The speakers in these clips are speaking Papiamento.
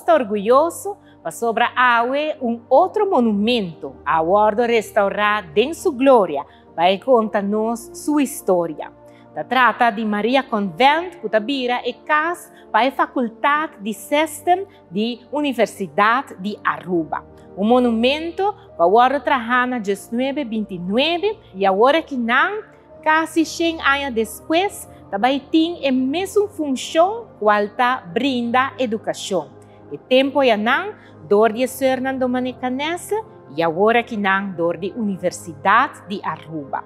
Nos ta orguyoso pasobra awe un otro monumento a wordo restaura den su gloria pa e conta nos su historia. Ta trata di Maria Convent cu ta bira e cas pa e Facultad di Sesten di Universidad di Aruba. Un monumento cu a wordo traha na diesnuebe bintinuebe y awor akinan casi shen aña despues ta bay tin e mesun funcion cual ta brinda educacion. E tempo ayanan door di e Soeurnan Domanicanese y awor akinan door di Universidad di Aruba.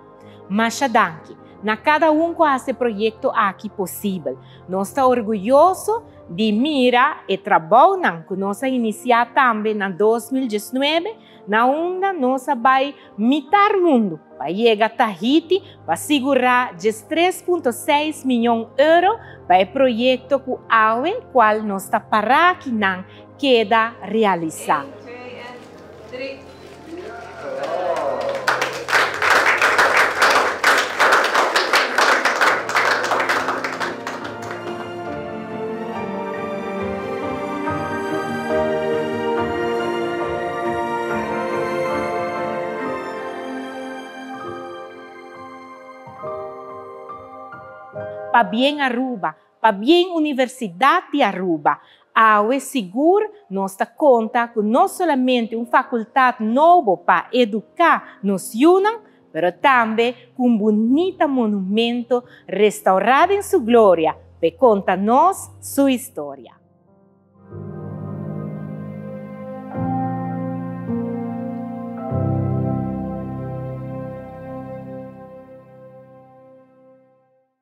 Masha danki na cada un cu a haci e proyecto aki posibel. Nos ta orguyoso di mira e trabounan cu nos a inicia tambe na 2019 na unda nos a bay mitar mundo pa yega Tahiti pa sigura 13.6 miyon euro pa e proyecto cu awe cual nos ta para akinan keda realisa. Un, twee en drie. Pabien Aruba, pabien Universidad di Aruba. Awe sigur nos ta conta cu no solamente un facultad nobo pa educa nos yunan, pero tambe cu un bunita monumento restaura den su gloria p'e conta nos su historia.